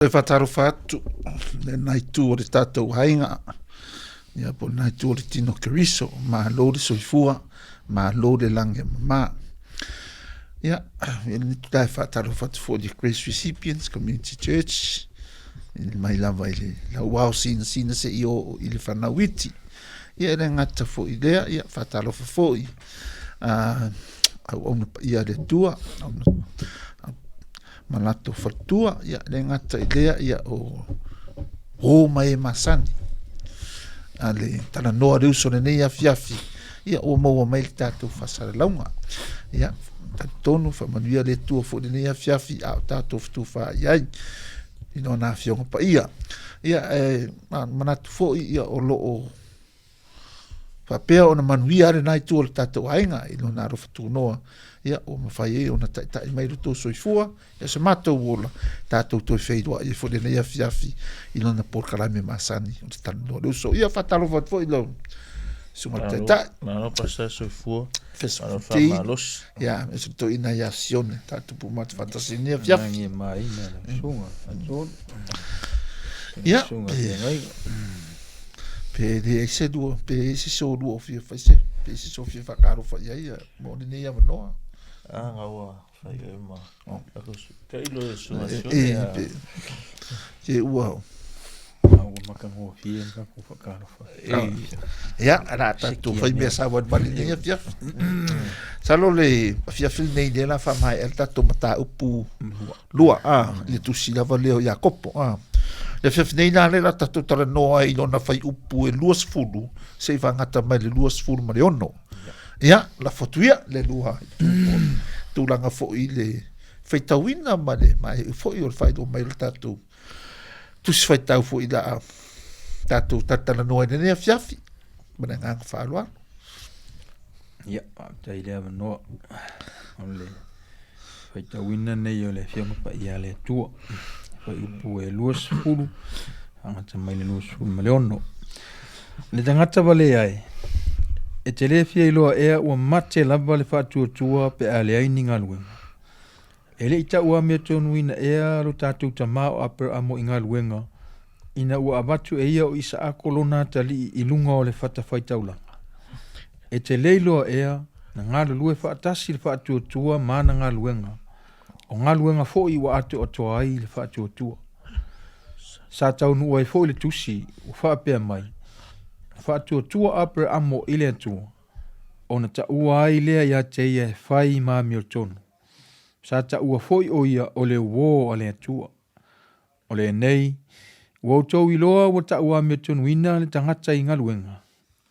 E faatalofa atu lena itu o le tatou aiga, ia po o lena itu o le tino Keriso, malo le soifua, malo le lagi e mama. Ia, e lenei itula e faatalofa atu foi i le Grace Recipients Community Church, mai lava i le lauao sinasina seia oo i le fanau iti. Ia e le gata foi i lea, ia faatalofa foi auauna paia a le Atua, ma latou faletua, ia e le gata i lea, ia o uo ma e masani. A le talanoa le uso lenei afiafi, ia ua maua mai le tatou faasalalauga. Ia, talitonu faamanuia le Atua foi lenei afiafi a o tatou fetufaai ai i lona Afioga Paia. Ia, e manatu foi ia o lo o faapea ona manuia lena itu o le tatou aiga i lona alofa tunoa, ia ua mafai ai ona taitai mai lo outou soifua, ia so matou ola, tatou toe feiloai ai foi lenei afiafi i lona polokalame masani o le Talanoa le Uso. Ia faatalofa atu foi i lau susuga i le Taitai. Malo Pastor, soifua. Malo faamalosi. Ia, me se toeaina ia Sione, tatou pumate faatasi i lenei afiafi. Lagi e maina lau susuga, a John. Ia, Susuga feagaiga. Pe leai se lua, pe i ai se isi o oulua o fia fai se, pe i ai se isi o fia faatalofa i ai mo lenei avanoa. Ah, nga ua fai oe ma. Oh. Tailo e susuga E, Sione. e, a- pe, ke ua, A ua matagofie le tatou faatalofa. E, Ia, o le a tatou Sikia fai mea mea. savalivali i lenei afiafi. Masalo le afiafi lenei lea o le a faamaea le tatou mataupu lua, a, i le tusi lava lea o Iakopo. A. Le afiafi nei la lea o le a tatou talanoa ai i lona fuaiupu e 20 seia faagata mai le 26. Ia, lafo atu ia le lua itu po o le tulaga foi i le faitauina ma le maea foi o le faailoa mai o le tatou Tusi Faitau foi la a tatou talatalanoa i lenei afiafi ma le agaga faaaloalo. Ia, faafetai i le avanoa o le faitauina nei o le Afioga Paia a le Atua. Fuaiupu e 20, amata mai le 26. Le tagata valea e, e te le fia iloa ea ua mate lava le faatuatua pe a leai ni galuega. E le i tau amiatonuina ea lo tatou tama o Aperaamo i galuega, ina ua avatu e ia o Isaako lona atalii i luga o le fatafaitaulaga? E te le iloa ea, na galulue faatasi le faatuatua ma ana galuega, o galuega foi ua atoatoa ai le faatuatua. Sa taunuu ai foi le tusi ua faapea mai, Na faatuatua Aperaamo i le Atua, ona taua ai lea ia te ia e fai ma amiotonu. Sa taua foi o ia o le uō a le Atua. O lenei, ua outou iloa ua taua amiotonuina le tagata i galuega,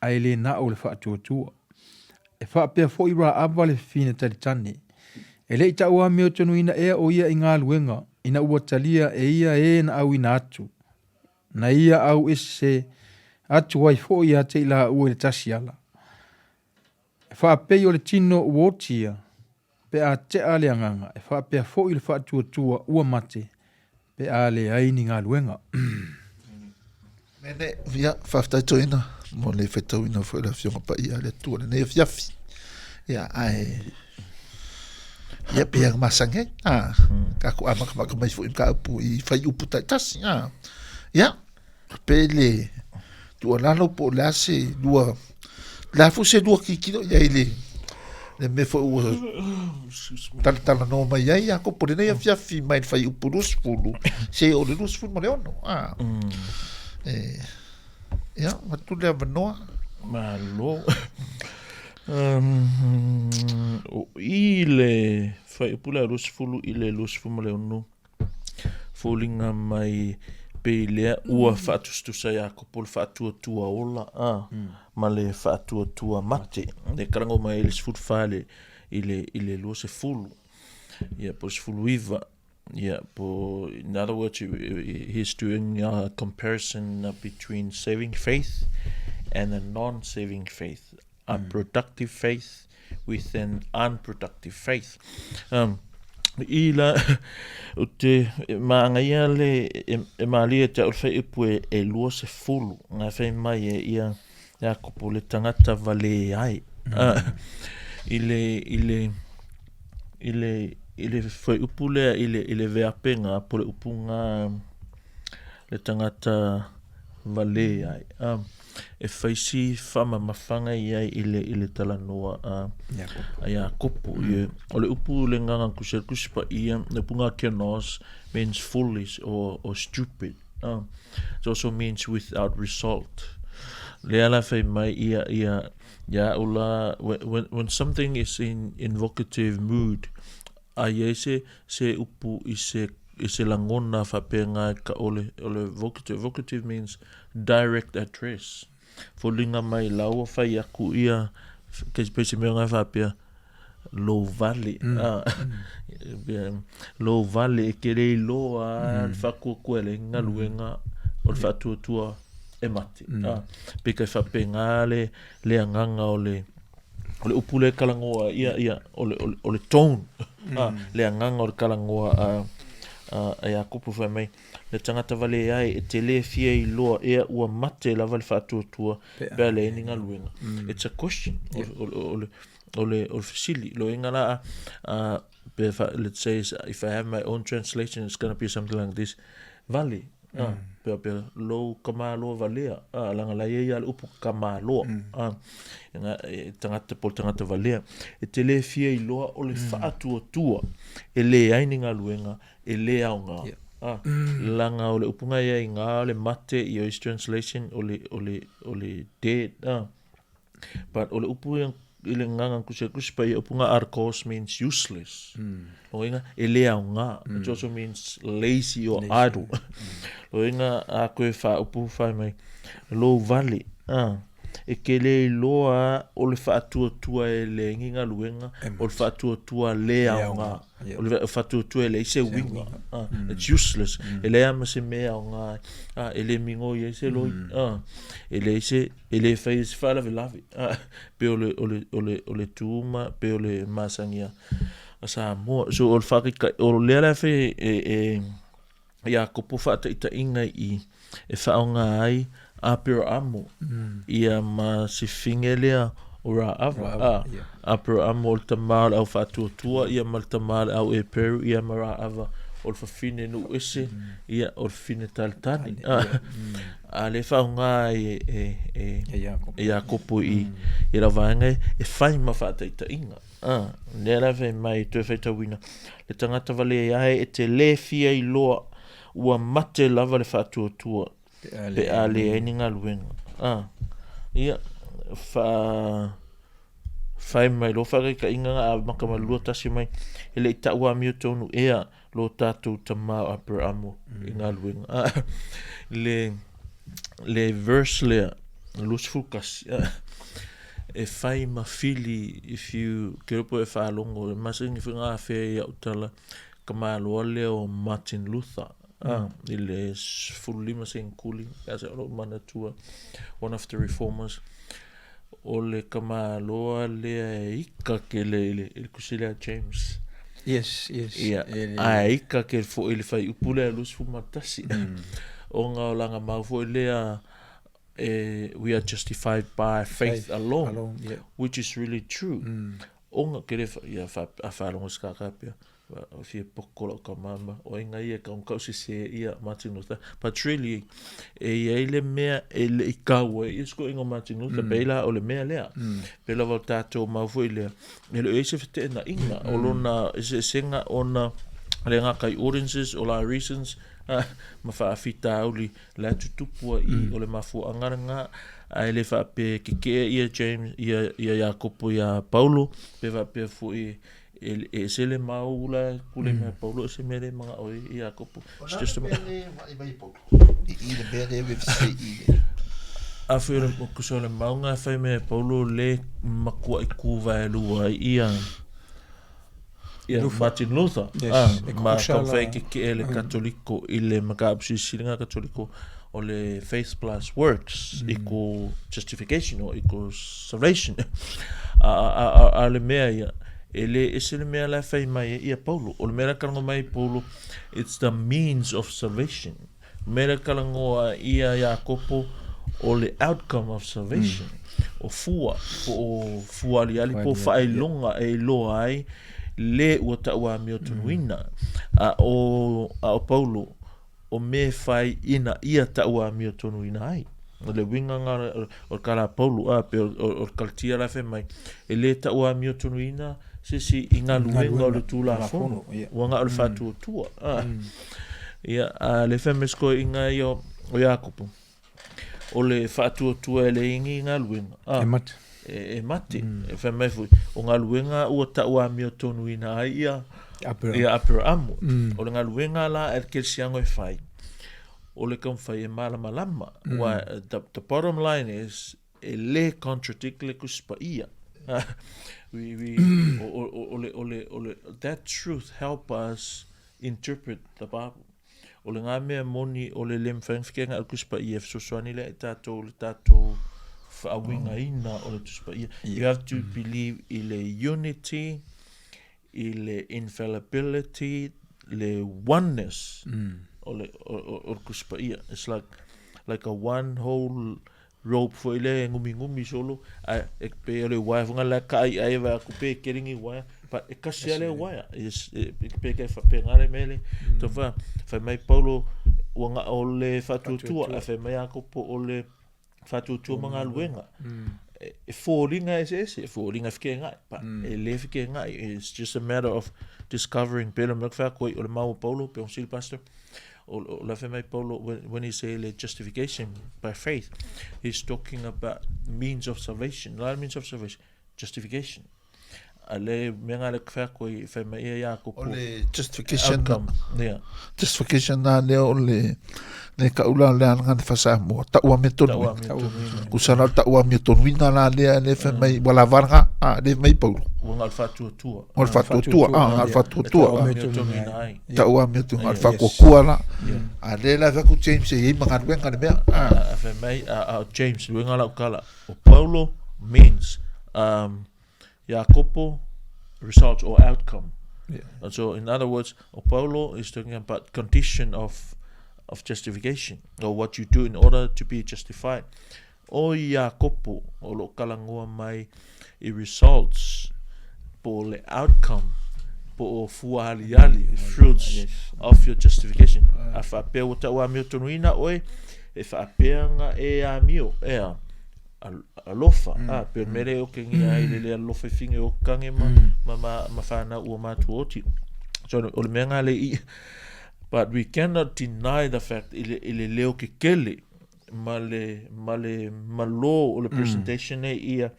ae le na o le faatuatua. E faapea foi Raava le fafine talitane. E le i taua amiotonuina ea o ia i galuega ina ua talia e ia e na auina atu, na ia au ese atu ai foi ia te i laua i le tasi ala. E faapei o le tino ua otia, pe a tea le agaga, e faapea foi le faatuatua ua mate, pe a leai ni galuega. Mene, ia, faafetai toeaina mo le faitauina foi o le Afioga Paia a le Atua i lenei afiafi. Ia, ae, ia, pei lava ona masani ai, a, tatou amatamata mai foi i mataupu i fuaiupu taitasi, a. Ia, Pe le tuualalo po o le a se lua, le a foi se lua tilotilo i ai i le, le mea foi ua talatalanoa mai ai Iakopo i lenei afiafi mai le fuaiupu 20 seia oo i le 26. A. E, ia, avatu le avanoa. Malo. O i le fuaiupu lea 20 i le 26, Foliga mai pei lea ua faatusatusa Iakopo le faatuatua ola a ma le faatuatua mate. E kalago mai ai le 14 i le i le 20 ia po o le 19 ia po in other words he's doing a comparison between saving faith and a non-saving faith a productive faith with an unproductive faith. Um, i la, o te maangaia le, e, e malie te au le whaiupu e, e 20, ngā whai mai e ia, Iakopo le tangata vale ai. I le, i le, i le, i le whaiupu lea, i le, i le veape ngā, po le upu ngā, le tagata valē ai. A, e fai si faamamafaga i ai i le, i le talanoa a, a Iakopo. Mm. O le upu le gaga kusi, le Tusi Paia, le upu ga kenos means foolish or, or stupid. It also means without result. Lea la fai mai ia, ia, ia au la, when, when something is in invocative mood, a iai se, se upu i se, i se lagona faapea e ka ole, o le vocative, vocative means direct address. Foliga mai la ua fai aku ia, kei pei se mea nga faapea, lou vale, mm. ah, mm. lou vale e ke le iloa mm. le whaakuakua le galuega o le whaatuatua e mate. Mm. Ah, pe kai whapenga le, le anganga o le, o le upu le kalangoa ia, ia, o le, o le, o le tone, mm. ah, le anganga o le kalangoa a, a, a Iakopo whai mai, le tangata vale ai e te le fia iloa ea ua mate lava le whaatuatua pe a le ni galuega. Mm. It's a question. Yeah. O, o, o, o, o le, o le fesili. Loiga la, pe fa, let's say if I have my own translation, it's gonna be something like this. Vale, mm. ah, pea pea, lou kamaloa valea, ah, langa la ia le upu kamaloa, mm. ah, nga, e, tangata po tangata valea. E te le fia iloa o le mm. faatuatua, e le ai ni galuega, e le aoga. Yeah. Ah, mm. Langa o le upunga ia i ngā o le mate i o translation o le, o le, o le dead. Ah. But o le upu ia i le nganga kusi kusi pa ia upu nga arkos means useless. Mm. Loinga e le aoga. Mm. It also means lazy or lazy. idle. Mm. Loinga a koe wha upu whai mai lou vale. Ah. E ke le iloa o le whaatuatua e le ngi galuega o le whaatuatua le aoga. O le whaatuatua e le se uiga. Ah, mm. It's useless. Mm. E le ama se mea aoga. Ah, e le mingo i se loi. Mm. Ah, e le se E le fai e se faalavelave, pe o le, o le, o le, o le tu ma, pe o le masani a, a Samoa. So o le whakaika, o lea la whai e, e, Iakopo whaataitaiga i e whaonga ai Aperaamo mm. ia ma se finge lea o Raava. Raava, yeah. Aperaamo o le tama o le au whaatuatua, ia ma le tama o le au Eperu, ia ma Raava o le fafine nuu ese, mm. ia o le fafine talitali. Yeah. Mm. A le whaonga ai e, e, e, e Iakopo i, mm. i la vaenga e whai ma whaataitaiga. Ah, lea la whai mai toe whaitauina. Le tangata vale ai e te le fia i loa ua mate lava le whaatuatua pe a le ai ni galuega. Ah, ia, wha, whai mai lo whakaikainga nga a maka ma lua tasi mai e le i tau amio tonu ea lo tātou tamā o Aperamo mm. i galuega. Ah, le, le verse lea, 21, ah, e whai ma fili if you, ke ropo e whaalongo, e masangi whenga awhea i au tala, ka maloa lea o Martin Luther, ah, mm. i le 15 senkuli, a se o manatua, one of the reformers, o le kamaloa lea e ika ke le, i le, i le kusi lea James. Yes, yes. Ia, a e ika ke fo i le whai upu lea 21. Mm. O ngā o langa mau foi lea e, we are justified by faith, faith alone, alone yeah. which is really true. Mm. O ngā kere, ia, wha, a whalongo skaka pia. Fia poko lau kamama, o ai ngai e ka kau sese ia Martin Luther. But really, e iai le mea e le i kau ai, i sko ingo Martin Luther, mm. pe o le mea lea. Mm. Pe lava o tātou mau foi lea. E le e se whete na inga, mm. o lona se senga ona le ngā kai audiences, o la reasons, ah, ma whaafitauli, la tutupua i mm. o le mafua angara ngā, a e le whaape ke kea ia James, ia, ia Iakopo, ia Paulo, pe whaapea fo i E ese le mau la kule mea Paulo ese mea le manga o i Iakopo. It's just a I i le mea le se i le. A fui o le kusa o le maunga e whai mea Paulo le makua i kūwae lua ai ia ia Martin Luther. Yes, ah, e ma kukusa ka whai la- ke ke ele katoliko i le makapu sisilinga katoliko o le faith plus works mm. equal justification or equal salvation. A, a, a, a le mea ia, e le ese le mea la whai mai e ia Paulo. O le mea la kalango mai Paulo, it's the means of salvation. Mea la kalangoa ia Iakopo o le outcome of salvation. Mm. O fua, po o fua ali ali, po whailonga e iloa ai, le ua taua mio tunuina. Mm. A o, a o Paulo, o mea e fai ina ia tauamiotonuina ai. O le uiga nga o le tala a Paulo, a, pe o le Kalatia la e fai mai, e le tauamiotonuina se isi i galuega o le Tulafono, ua na o le faatuatua. A, ia, a le fai mai si toeaina ia o Iakopo, o le faatuatua e leai ni galuega, a, E mate. E, e mate. E fai mai foi, o galuega ua tauamiotonuina ai ia Aperamo. ia Aperamo. O le galuega la a le kerisiano e fai, o le taumafai e malamalama. Aua the bottom line is, e le contradict le Tusi Paia. We, we, o, o, o, o le, o le, o le, that truth help us interpret the Bible. O le ngā mea moni o le le mawhai ona whikenga o le Tusi Paia e fesoasoani lea i tātou le tātou whaawingaina o le Tusi Paia. You have to believe i le unity, i le infallibility, le oneness o le, o, o, o le Tusi Paia. It's like, like a one whole rope foi lea e ngumingumi solo, ae e pei o le uaea foi la e kaai ai e vaai atu pe keri ni uaea, but e kasi lava le uaea. It's, e, pe kai faapena le mea le. Tau wha, fai mai Paulo, ua nga o le whaatuatua, ae fai mai Iakopo o le whaatuatua ma galuega. E fōlinga eseese, e fōlinga whikenga'i, but e le whikenga'i. It's just a matter of discovering, pei o le mea ka whai koe, o le mau o Paulo, pe o Sili Pastor, o, o la fai mai Paulo, when he say le justification by faith, he's talking about means of salvation. La means of salvation, justification. A le mea ngā le kwhea koe i whai mai ia Iakopo. O le justification. Outcome. Yeah. Justification nā lea o le le kaula le anga le whasamoa. Taua me tonu. Taua me tonu. Kusana taua me tonu ina la lea le whai mai wala varanga a le mai Paulo. Ua ngā le whatuatua. O le whatuatua, a ngā le whatuatua. Taua me tonu ina ai. Taua me tonu, le whakuakua la. A le la whaku James e i mangaluenga le mea. A whai mai, a James, luenga lau kala. O Paulo means Iakopo results or outcome. Yeah. And so in other words, o Paulo is talking about condition of justification or what you do in order to be justified. O Iakopo o lo kalangoa mai i results po le outcome po o fua aliali, fruits of your justification. A whaapea ua tau amio tonuina oe, e whaapea nga e amio, ea, alofa, a, pe o le mea lea e okengia ai le le alofa i whinga o kange ma, ma, ma, ma whanau ua mātua oti. So, o le mea ngā le i, but we cannot deny the fact i le, i le leo kekele ma le, ma le malo o le presentation e ia,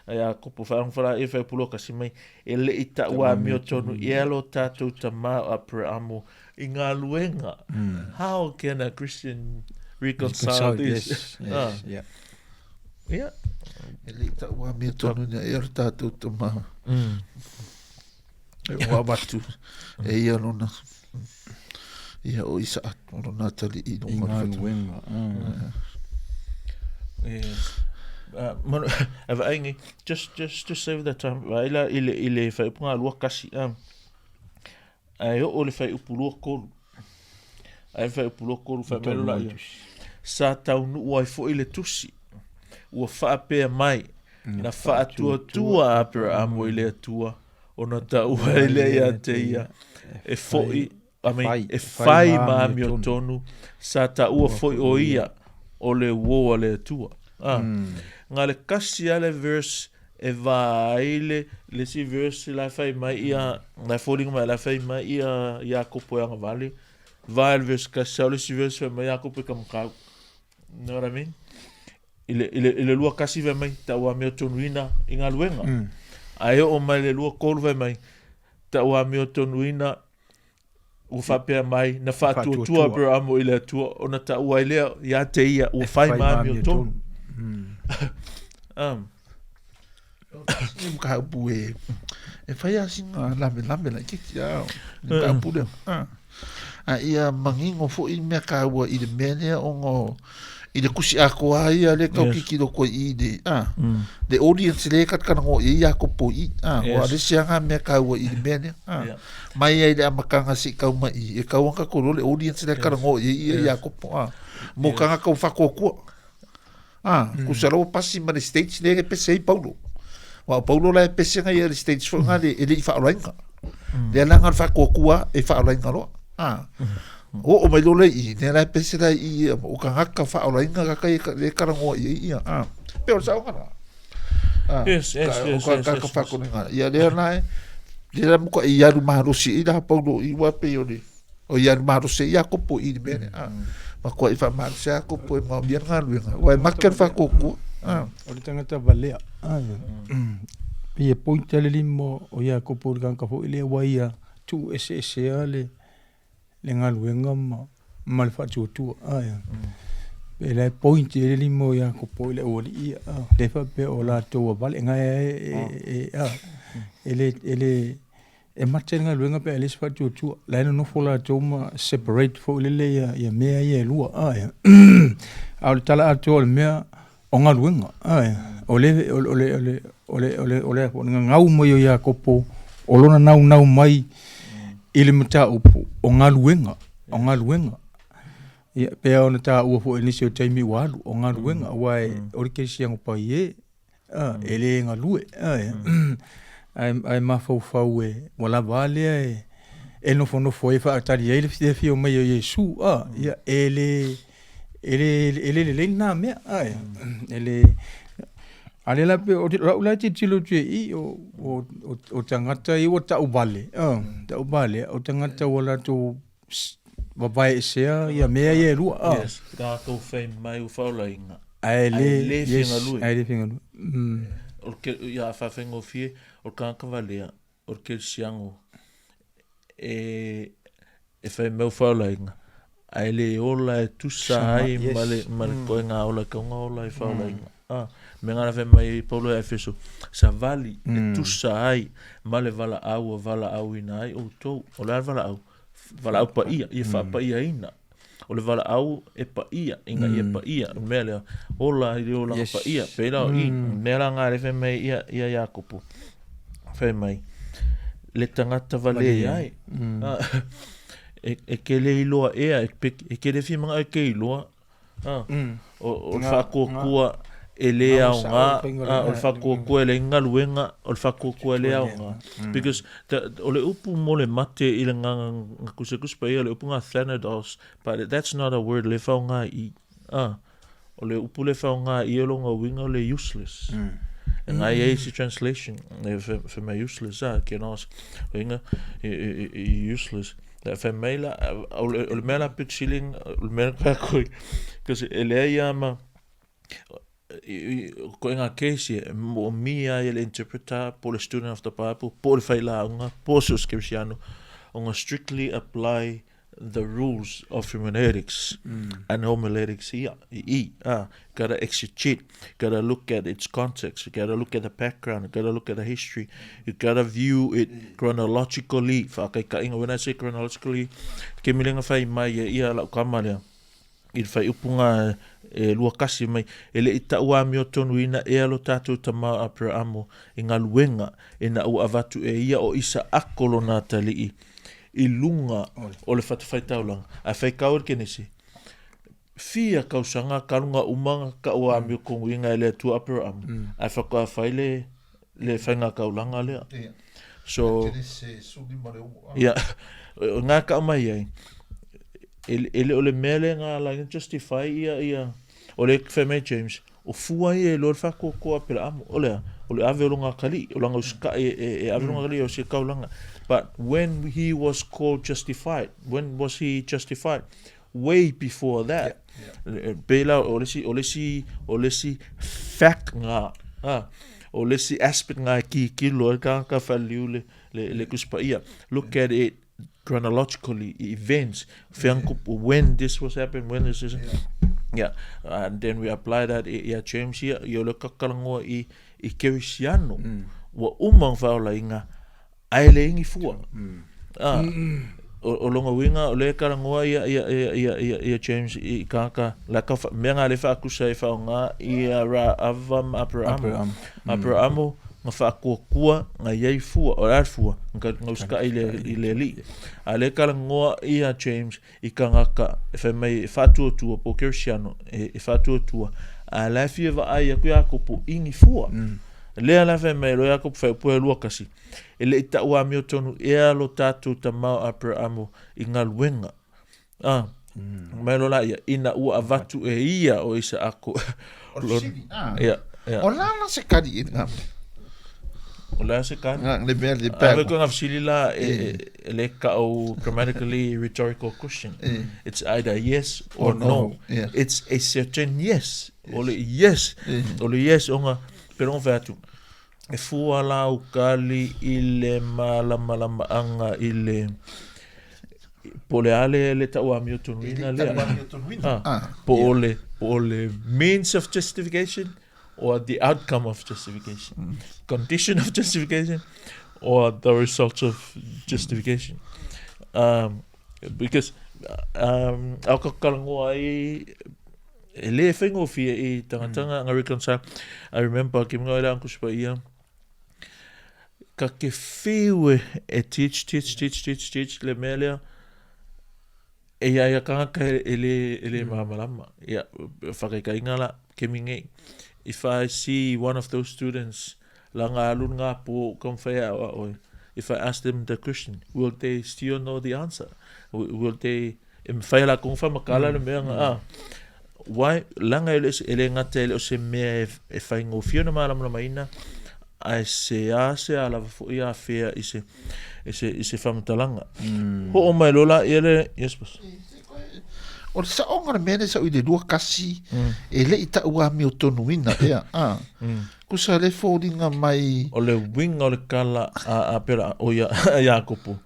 a Iakopo whaangu whara e whai pulo kasi mai, e le i ta ua mio tonu i alo tātou ta mā a amo i ngā luenga. How can a Christian reconcile this? Yes, yes, Ah. yeah. Yeah. E le i ta ua mio tonu ina e alo tātou ta mā. E ua watu. E ia lona. Ia o isa atu o lona tali i I lunga ngā o le whatu. luenga. Yes. Manu, e vaai just to save that time, vaai la i le, i le whaiupunga lua kasi, ai o le whaiupu lua kolu. Ai whaiupu lua kolu, whai mai lola ia. Sa taunu ai fo i le tusi. Ua whaapea mai. Na whaatuatua a Aperamo i le atua. Ona taua i le ia te ia. E foi, I mean, e whai ma amio tonu. Sa taua foi o ia o le uo a le atua. Ah. Ngā le kasi a le verse e vaai le, le si verse la whai mai ia, la fōringa mai la whai mai ia Iakopo e angavale. Vaai le verse kasi, au le si verse whai mai Iakopo e kamakau. You know what I mean? I le, i le, i le lua kasi whai mai, taua amio tonuina i ngā luenga. Ae o mai le lua kolu whai mai, taua amio tonuina ua faapea mai, na faatuatua Aperamo i le Atua, ona taua ai lea ia te ia, ua fai ma amiotonu. Ni ka upu e, e whai a singa lame lame la kiki a, ni ka upu lea. A ia mangingo fo i mea ka ua i le mea lea o ngō, i le kusi a koa ia le kau kiki loko i le, a, le audience le kat kana ngō i ia kopo i, a, o a le sia ngā mea ka ua i le mea lea, a, mai ai le amakanga si kau mai i, e kau anga koro le audience le kana ngō i ia ia kopo, a, mō kanga kau whakoa kua. A, kusa rawa pasi ma le stage le e pese ai Paulo. Wa o Paulo la e pese ngai le stage fo nga le e le i whaolainga. Le alanga le whakoa kua e whaolainga loa. A, Oo mai loa lea i i, lea la e pese la i i, o tagata faaolaina tagata ia lea e talanoa i ai ia, a. Pei o le saoga lena. A, Yes, yes, ka- yes, o ka- yes, ka- yes, ka yes. faakonega. Ia lea la e, lea la matuai i alu malosi ai la Paulo i aua pei o le, o i alu malosi ai Iakopo i le mea lea, a. Matuai faamalosi lava Iakopo e maomia le galuega, aua e mate le faatuatua, a. O le tagata valea. Pei e point lava le lima o Iakopo i le tagata foi lea ua ia tuueseesea le le galuega ma ma le faatuatua a. Pei la e point i ai le lima o Iakopo i le aualii ia a, lea faapea o latou ua vale na e a e le e le e mate le galuega pe a leai se faatuatua. La e nonofo latou ma separate foi lele ia ia mea ia e lua a. A o le tala atoa o le mea o galuega a o le o le o le o le o le o le o le gagau mai o Iakopo o lona naunau mai i le mataupu o galuega o galuega. Ia pei lava ona taua foi i nisi o taimi ua alu, o galuega aua o le kerisiano paie a e le galue a ae mafaufau e ua lava a lea e nofonofo ai e faatali ai le afio mai o Iesu a ia e le e le e le lelei lena mea a e le a lea la pei o lau la tilotilo atu i i o o o tagata ia ua tau vale a tau valea o tagata ua latou vavaeesea ia mea ia e lua a. Yes, tatou fai mai ua faaolaina ae ae le le yes fia galue. Ae le fia galue. O le ke ia a faafaigofie o le tagata valea o le kerisiano e e fai mai ua faaolaina ae le ola e tusa ai ma le ma le ituaiga ola e tatau ona ola ai faaolaina. A, mea na fai mai Paulo ia Efeso, savali e tusa ai ma le valaau ua valaauina ai outou. O le a le valaau? Valaau paia, ia faapaiaina. O le valaau e paia, ina ia paia. O le mea lea, ola i le olaga paia. Pei la o i, mea la na lea fai mai ia, ia Iakopo. Fai mai, le tagata vale ai. E, e ke le iloa ea, e, e ke le fia manao e ke iloa, A, o, o le faatuatua e le aoga, a, o le faatuatua e leai ni galuega, o le faatuatua e le aoga. Because the, o le upu mo le mate i le agaga na tusitusi paia, o le upu lena thanatos, but that's not a word lea e faaaoga i i. A, o le upu lea e faaaoga i i o lona uiga o le useless. E nga i ai isi translation, e fai mai useless, a, kenos, uiga, useless. La fai mai la, o le, o le mea la pito sili, o le mea la koe, kasi e leai a ma, ituaiga case ia, e moomia ai e le interpreter po o le student of the Bible, po o le failauga, po o so o se kerisiano, ona strictly apply the rules of hermeneutics and homiletics ia, i i, a, gotta exegete, gotta look at its context, you gotta look at the background, you gotta look at the history, you gotta view it chronologically, faataitaiga, when I say chronologically, ke milenga fai mai e ia lau tama lea, i le faaiupuga e 21 mai, e le i tau amiotonuina ea lo tatou tama o Aperaamo i galuega ina ua avatu e ia o Isaako lona atalii i luga o le fatafaitaulaga. Ae faitau e le Kenesi, Fia tausaga talu na uma na tau amiotonuina e le Atua Aperaamo, ae faatoa fai le le faigataulaga lea. So, ia, o na tau mai ai, e le o le mea lea na ala ai na justify ia, ia, o le fai mai James, o fua ia e iloa le faatoatoa Aperaamo, o le a? O le ave o lona atalii, o lana usitai e ave lona atalii e osi e taulaga. But when he was called justified, when was he justified? Way before that. Yeah. Pei la o le isi, o le isi, o le isi fact nga, ha, o le isi aspect nga e kikilo ai tagata faaliu le, le, le Tusi Paia. Look at it chronologically, events, fea na tupu, when this was happen, when this is, yeah. And then we apply that ia James ia, ia o le kakalanoa i, i Kerisiano, ua uma ona faaolaina, Ae leai ni fua. A, o lona uiga o lea e talanoa ia, ia, ia, ia, ia, ia James i tagata, la tau fa, mea na lea e faatusa ai e faaaoga ia Raava ma Aperaamo. Aperaamo. Aperaamo na faatuatua na i ai fua, o le a le fua? Na na usitai i le, i le Alii. A lea e talanoa ia James i tagata e fai mai e faatuatua po o kerisiano e, e faatuatua, a la e fia vaai atu Iakopo i ni fua. Lea la fai mai loa Iakopo fai upu e 21, E le i tau amiotonu ea lo tatou tama o Aperaamo i galuega. Ah. Mai loa laia, ina ua avatu e ia o Isaako. O le fesili, ah. Ia, ia. O le a la se kali i lena mea? O le a se kali? Nga, le mea le Ave koe nga fesili la e, e le ka'au grammatically rhetorical question. It's either yes or, Or no. no. Yeah. It's a certain yes. O le yes. O le yes ona pe rongo fai atu. E fua la au kali i le malamalamaaga i le po o le a le le tauamiotonuina lea. Tauamiotonuina. Ah, po o le po o le means of justification or the outcome of justification. Condition of justification or the result of justification. Because ao ka kalangoa ai E le whaingofie i tangatanga nga reconcile. I remember ki mga ila angkus pa ia. Ka ke whiu e teach, teach, teach, teach, teach le mea lea. E ia ia kangaka e le, e le māmalama. Ia, whakaikainga la, kemi ngei. If I see one of those students, la ngā alu ngā pō, ka mwhai a oe. If I ask them the question, will they still know the answer? Will they E mawhai la kong wha makala le mea nga a. Why, langa e le, e le ngata e le o se mea e, e whai ngōwhio na mālamalamaina, a e se a se a lava fo i a whea i se, i se, i se whamatalanga. Ho o mai lola i le, yes boss. O le saoga o le mea lea sa o i le 21 e le i tauamiotonuina ea, a. Kusa le foliga mai. O le uiga o le kala a Apera, o ia, a Iakopo,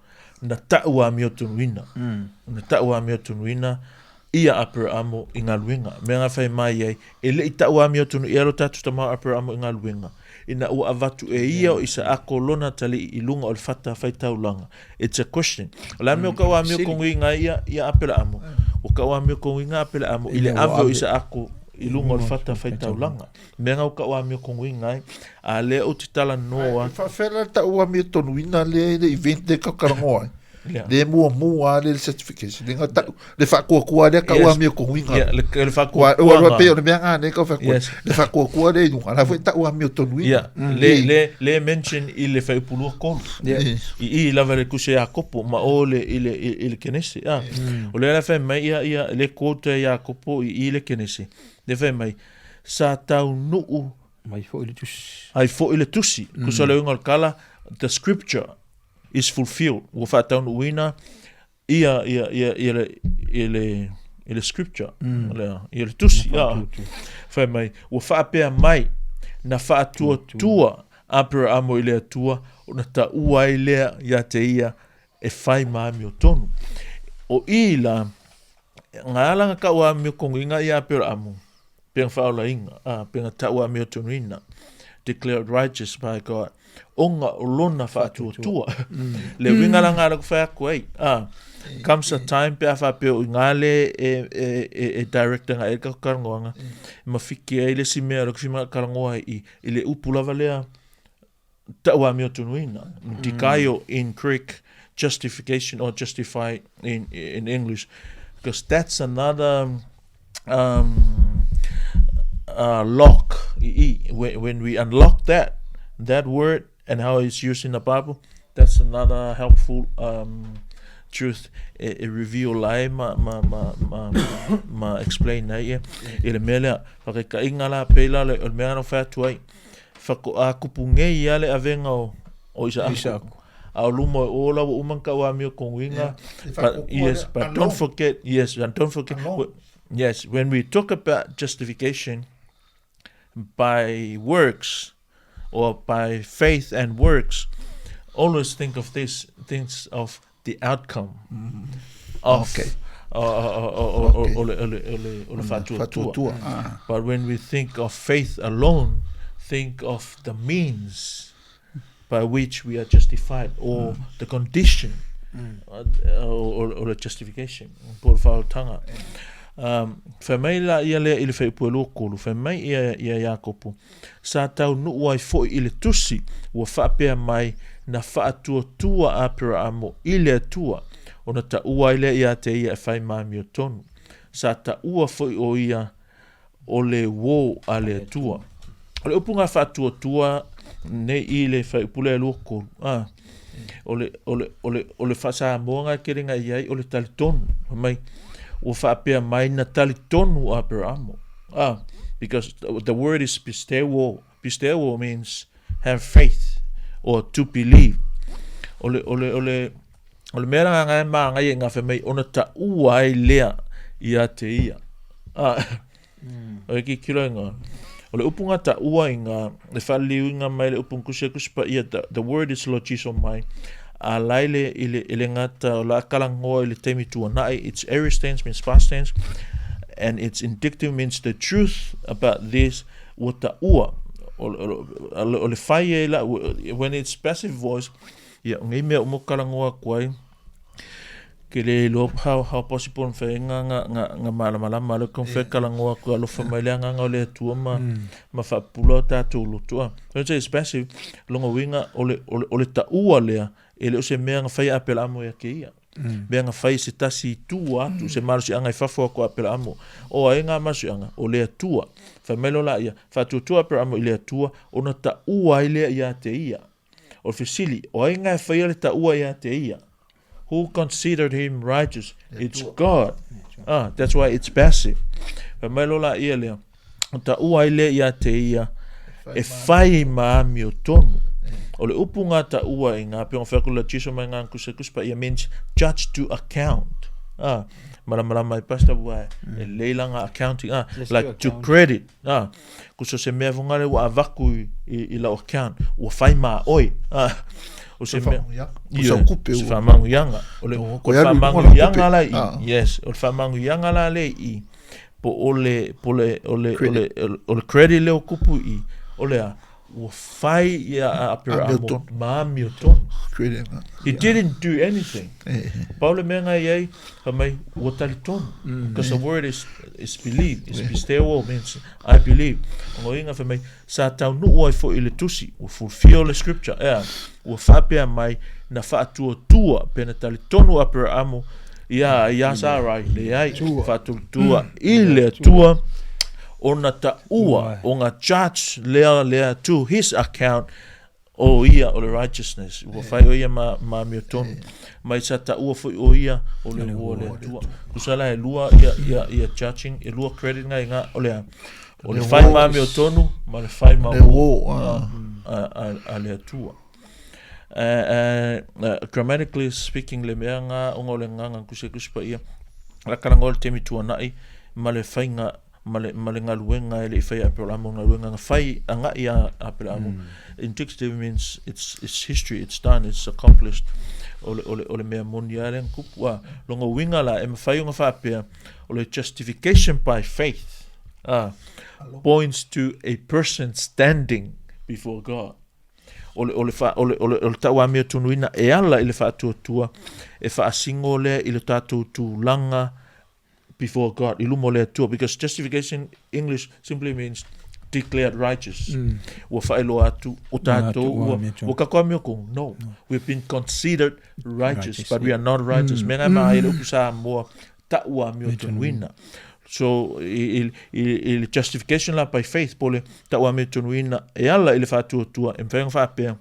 na tauamiotonuina, na tauamiotonuina ia Aperaamo i galuega. Mea nga whai mai ai, e le i tauamiotonu ia lo tātou tama o Aperaamo i galuega. Ina ua avatu e ia o Isaako lona tali'i i luga o le fata whai taulaga. It's a question. O le a mea o kau amio konguiga ia, ia Aperaamo. O kau amio konguiga Aperaamo i le ave o Isaako i luga o le fata whai taulaga. Mea nga o kau amio konguiga ai, a lea ou te talanoa. E faafefea la le tauamiotonuina lea i le event lea kau kalangoa ai? Yeah. Le muamua lea le certification. Le nga tau, le faakuakua lea kau Yes. amiotonuina. Yeah, le, le Ua faakuakuaga. ua pei o le mea nga nei kau whakua. Yes. Le faakuakua lea i luga. La foi tauamiotonuina. Yeah. Le, le, le mention i le whaipulua kolu. Yeah. I i lava le kuse Iakopo ma o le i le i, i le Kenese. Ah. O le ala whai mai ia ia le quote a Iakopo i i le Kenese. Le whai mai sa tau nuu Mai foi le tusi. ai foi le tusi. Kusa le uinga o le kala, the scripture is fulfilled. Ua whaataunuuina ia ia ia ia le ia le ia le scripture. Le ia le tusi. Ah. Whai mai, ua whaapea mai, na whaatuatua Aperaamo i le Atua, o na taua ai lea ia te ia e whai maamio tonu. O i la, ngā alanga ka ua amio konguinga i Aperaamo, penga whaolainga, penga taua amio tonuina, declared righteous by God, onga o lona whaatuatua. Le winga la ngā laku whai aku ai. Comes a time pe a whapeo i ngā le e, e, e, e director ngā e ka karangoanga, ma whiki ai le si mea laku whima karangoa i, i le upu lava lea taua amio tonuina. Dikaio in Greek, justification or justify in English, because that's another lock. When we unlock that word and how it's used in the Bible, that's another helpful truth e, e reveal lai ma ma ma ma ma explain ai ia. I le mea lea, whakaikainga la pēla le, o le mea no whai atu ai. Whako a kupu ngei ia le avenga o, o Isaako. Isaako. A o luma o ola ua uma ka ua amio konguiga. Le But faakuakua yes, lea, but don't alone. forget, yes, and don't forget, Alone. yes, when we talk about justification by works or by faith and works, always think of this, things of the outcome of Okay. o le o le o le o le faatuatua. Faatuatua. Ah. But when we think of faith alone, think of the means by which we are justified or the condition o le justification po o le faaolataga. Fai mai la ia lea i le whaipua lua kolu, fai mai ia ia Iakopo, sa taunuu ai foi i le tusi, ua faapea mai na faatuatua Aperaamo i le Atua, ona taua ai lea ia te ia e whai maamio tonu. Sa taua foi o ia o le uō a le Atua. O le upu ngā faatuatua nei i le whaipule lua kolu. Ah. O le, o le, o le, o le faa-Samoa nga kele nga i ai, o le talitonu. Fai mai, ua faapea mai na talitonu o Aperamo. Ah, because the word is pisteuo. Pisteuo means have faith or to believe. O le, o le, o le, o le mea la nga maangaia i nga fai mai, ona taua ai lea ia te ia. Ah, O ki kilo inga. O le upu nga taua inga, e whaliliuinga mai le upu nkusi e kusi pa ia, the word is logiso mai. A lai le, i le, i le ngata o la akala ngoa i le taimi tuanai, it's aorist tense means past tense, and it's indicative means the truth about this, ua taua. O, o, o, o le whai e la, when it's passive voice, ia, ngei mea umo kala ngoa kuai, Ke le iloa how, how possible mfai nga nga nga nga malamalama le kon fe kala ngoa ku alofa mai le anga o le atua ma ma faapula o tatou loto a. When say it's passive, longa uiga o le o le o le taua lea e le o se mea nga fai a Apelamo ia ke ia. Mea nga fai se tasi i tua atu, se malosiaga i fafo atu a Apelamo. O ai nga malosiaga? O le Atua. Fai mai loa laia, faatuatua Apelamo i le Atua ona taua ai lea ia te ia. O le fesili, o ai nga e faia le taua ia te ia? Who considered him righteous? It's God. Ah, that's why it's passive. Fai mai loa laia lea, o taua ai lea ia te ia, e fai ma amiotonu. O le upu ngā taua i ngā peo whai kula Jesu mai ngā kusa kusa ia means judge to account. Ah, malamalama ai pastor ua e leila ngā accounting. Ah, Just like to to account. credit. Ah, Ko so se mea fongale ua avaku i, i, i lau account, ua whai mā oi. Ah, o se mea... Ia, se whamanguianga. O le, o le whamanguianga la i, ah. yes, o le whamanguianga la le i, po o le, po le, o le, o le, o le credit leo kupu i, o le a, ua whai ia a Aperamo ma amiotonu. He didn't do anything. Pau le mea ngai ai, fai mai, ua talitonu. Because the word is, is believe, is pisteuo means I believe. O ngā uiga fai mai, sa taunuu ai foi i le tusi, ua fulfill le scripture, ea, ua faapea mai, na faatuatua pe na talitonu Aperamo ia, ia Sarai, leai, faatuatua i le Atua, ona taua o ngā charge lea lea to his account o ia o le righteousness ua whai o ia ma, ma mea tonu mai sa taua foi o ia o le ua le atua kusa la e lua ia, ia, ia judging e lua credit ngai ngā o le a o le whai ma mea tonu ma le whai ma o a, a, a, a le atua grammatically speaking le mea ngā onga o le nganga kusa kusa pa ia la karanga o le temi tuanai ma le whainga ma le, ma le galuega e le i fai e Aperahama, o le galuega na fai agai a Aperahama. Indicative means it's, it's history, it's done, it's accomplished. O le, o le, o le mea moni a lea na kupu. A, longa uiga la, e mawhai o ngā whaapea, o le justification by faith, a, points to a person standing before God. O le, o le, wha, o le, o le, o le tauamia tunuina e ala i le whaatuatua, e whaasingo lea i le tātou tūlanga before God, i luma o le Atua, because justification English simply means declared righteous. Ua whaeloa atu o tātou, ua, ua kakoa mea kong. No, no. We've been considered righteous, righteous but we are not righteous. Mm. Mea ngai mm. upu sa moa, taua mea tonuina. So, i, i, i, i le justification la by faith, po le taua mea tonuina, e ala i le whaatuatua, e mwhainga whaapea,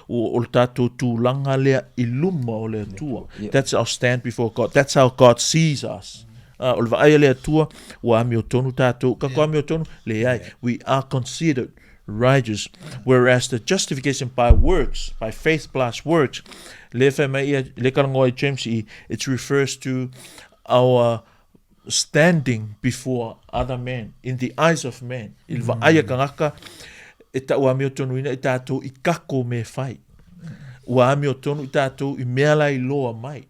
o, o le tātou tūlanga lea i luma o le Atua. That's our stand before God. That's how God sees us. O le vaai a le Atua, ua amiotonu tātou. Ka ko amiotonu? Leai. We are considered righteous. Whereas the justification by works, by faith plus works, le whai mai ia, le karangoa i James i, it refers to our standing before other men, in the eyes of men. I le vaai a kangaka, e tau amiotonuina i tātou i kako me whai. Ua amiotonu i tātou i mea la i loa mai.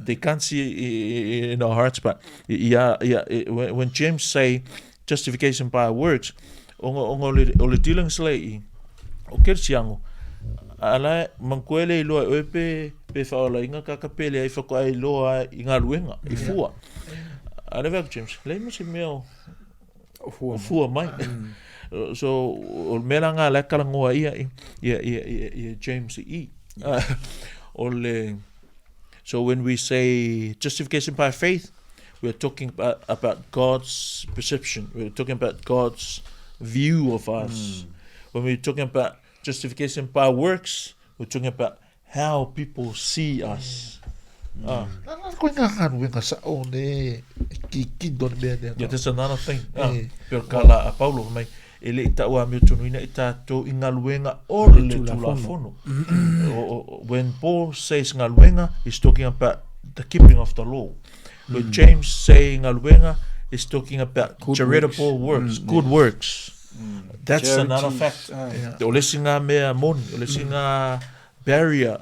They can't see in our hearts, but ia, ia, when James say justification by works, ongo, ongo le, o le dealings le i, o kerisiango, ala mankoe le iloa e oe pe, pe whaolainga kaka pe le ai whakoa i loa i ngā luenga, i fua. Ale wea James, lei mo se mea o, o fua mai. So, o mea la ngā le kalangoa ia, ia, ia, ia, ia James i. O le, so when we say justification by faith, we are talking about, about God's perception. We are talking about God's view of us. When we're talking about justification by works, we're talking about How people see us. Ah. Na na koe ngā galuega sa'o ne e kikino le mea lea. Yeah, that's another thing. Ah, pei o le kala a Paulo fai mai, e le i ta'uamio tonuina i tātou i galuega o le Tulafono. When Paul says galuega, he's talking about the keeping of the law. When James say galuega, he's talking about Good charitable works, good works. That's another fact. Charities, O le isi ngā mea moni, o le isi ngā barrier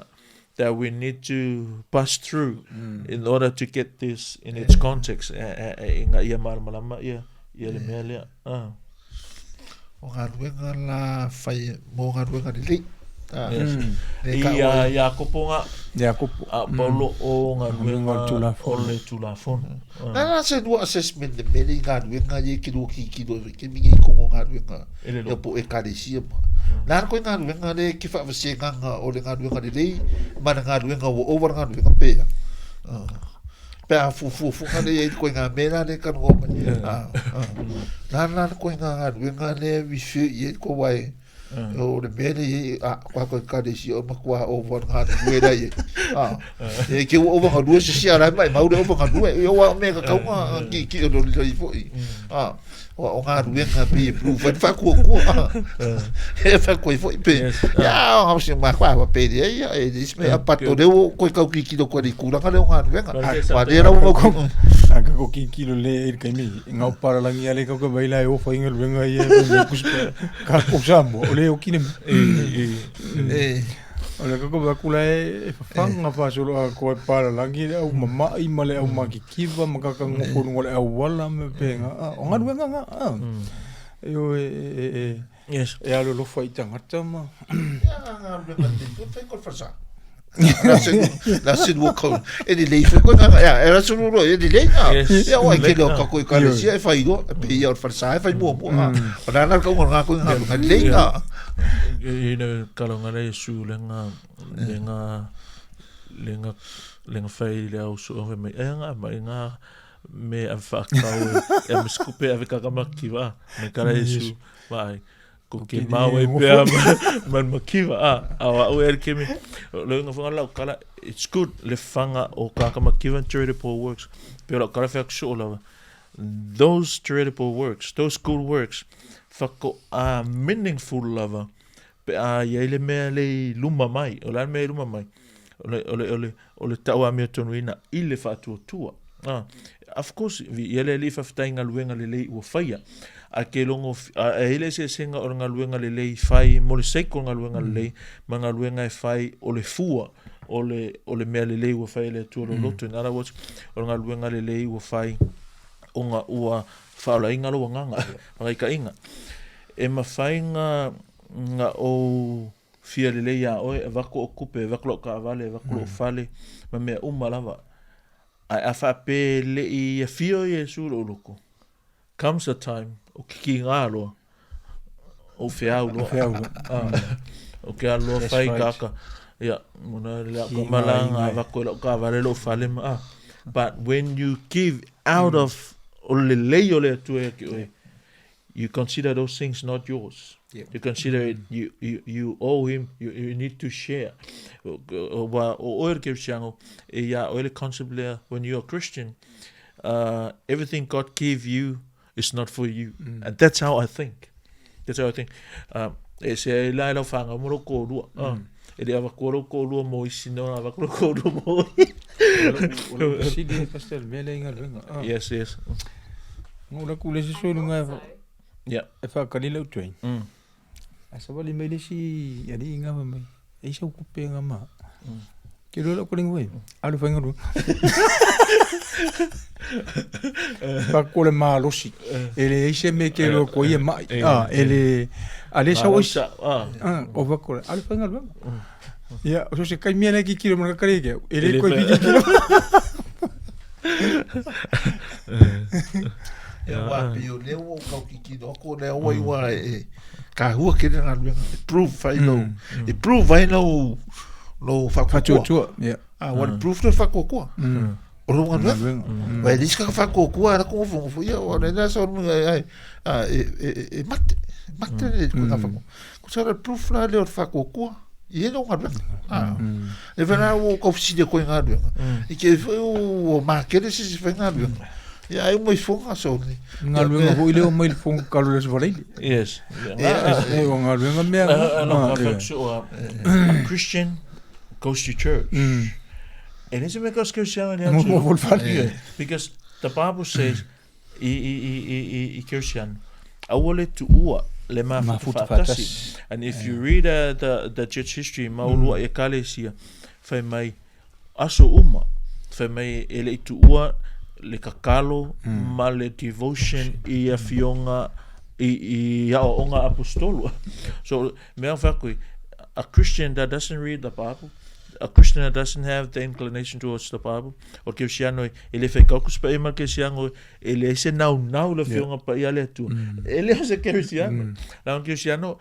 that we need to bust through in order to get this in its context. E ngā ia malamalama ia, ia le mea lea. Ah. O galuega la fai mo galuega lelei. Ah, Yes. Le I ka a oe. Iakopo ngā, Iakopo. a Paulo o Galuega o le galuega Tulafono. o le Tulafono. Ah. Na na se lua assessment le mele i galuega ye ki lua kikilo e ke mingi kongo galuega E le ia lo. po ekalesia ma. Na koe galuega le ki whaawasenganga o le galuega lelei ma le galuega ua over galuega pea. Ah. Pe a fuafuafuga le iai koe ngā mea la le kanoa mai. Ah, ah. Na na koe ngā galuega le wifi i ai koe wai. O le mea le iai, a, koa koe ekalesia o makua over galue la iai. Ah. E ke ua over galue se sia lai mai mau le over galue. Ia ua mea ka kaunga ki ki o le lei foi. Ah. O o galuega pe e proof ai whakuakua. E whakua foi pe. Yes. Ia, o hausi ma kwa wa pe le ia, e dis me a pato le o koe kau ki kilo koe le kuranga le o galuega. Wa le rau mau ku. A ka ko kikilo le e le kaimi. Ngau paralangi ale kau ka baila e o whainga luenga ia e me kuspa. Ka ko Samoa, o le o kine. E, O le ka ko bakula e whawhanga whasolo a koe paralangi le au mama'i ma le au makikiwa ma kaka ngoko lunga le au wala me penga. Ah, o galuega ngā. Ah. E o e e e Yes. e alo lofa i tangata ma. ia ngā galuega te tu whai koe whasa. La se la se lu ko. E le lei foi koe ngā ia, e la se lu e le lei ngā. Yes. Ia o ai ke leo Lei, ka koe ka le sia e whai roa, e pe ia o le whasa e whai mua mua. O nā nā ka unga ngā koe ngā ngā lei ngā. You know, kalonga le Yesu le ngā, le ngā, le ngā, le ngā whai le au su mai e ngā mai ngā me a whakau e e me skupe a kaka makiwa me kara Yesu mai ko ke Ko ke mau e ni pea ma makiwa a a wa o e ke me le ngā whanga lau kala it's good le whanga o kaka makiwa charitable works pero lau kala whak su o lava those charitable works those good works whako a meaningful lava pe a ia i le mea le i luma mai, o le a le mea i luma mai, o le, o le, o le, o le tau amio tonuina i le whaatuatua. Ah, of course, vi ia le alii whawhetai galuega lelei ua faia. A ke longo, a, e ile se eseega o le galuega lelei fai mo le seiko o le galuega lelei, ma galuega e fai o le fua, o le, o le mea lelei ua fai e le Atua lou loto. In other words, o le galuega lelei ua fai ona ua faaolaina lou agaga, fagaikaʻiga. E mafai na, na ou fia lelei iā oe, avatu o'u tupe, avatu la'u taavale, avatu lo'u fale, ma mea uma lava. Ae a faapea e le'i afio Iesu i lo'u loto, comes a time, o kikigā loa, ou feau loa. Feau loa. Ah, o ke alu loa That's fai right. kaka. Ia, mona le au Kigā malanga, inga e. avatu e la'u taavale lo'u fale ma, ah. But when you give out of o le lelei o le Atua ia te oe, you consider those things not yours. Yep. You consider it, you, you owe him, you need to share. Wa o oe le kerisiano, e ia oe le concept lea, when you're a Christian, everything God give you is not for you. And that's how I think. That's how I think. E se e la e lau whanga mo lau kōrua. E le avatua lau kōrua mo isi no, avatua lau kōrua mo oi. O lau sili e pastor mea le inga luenga. Ah. Yes, yes. Ngau la kule se sui lunga e Yeah. e whakani lau tuai. A sawali mai le si ali inga mai. E isa kupe nga ma. Ke lo la kule ngoi. Alu whainga lu. Pa kole malosi. E le ise me ke lo ko ie mai. Ah, e le ale sa o Sa, ah. Ah, o va kole. Alu whainga lu. Ia, o se kai mea nei ki kilo mana kare ke. E le E le koi fa- ki kilo. Ia wā pe o leo o kau kikino ako lea ua iwa e ka hua ke le galuega e prove fai lou e prove ai lou lou whakuakua. Whatuatua. Ia. Ah, wa le proof le whakuakua. O lou galuega. Galuega. Wa e lisi ka whakuakua ara ko ngofo ia o le lea sa o ai ai ah, e e e mate mate le ko ngā whaku. Ko sa le proof la le o le whakuakua. I e lou galuega. Ah. E whera o kau whisi le koe galuega. I ke whai o makere se se whai galuega. Ia ai mai fonga so ni. Galuega foi leo mai le fonga kalo le svaleile. Yes. E o galuega mea. A Christian goes to church. And it's a because Christian because the Bible says i i i i i i Kerisiano, aua le tuua le mafuta faatasi. And if you read uh, the, the church history, maulua mm. i ekalesia, fai mai aso uma, fai mai e le i tuua le kakalo mm. ma le devotion i afioga i, i aoaoga apostolo. So, mea fai aku, a Christian that doesn't read the Bible, a Christian that doesn't have the inclination towards the Bible, o le kerisiano e le faikau kusi paia ma le kerisiano e leai se naunau le afioga paia a le Atua. E le o se kerisiano. Leaga o le kerisiano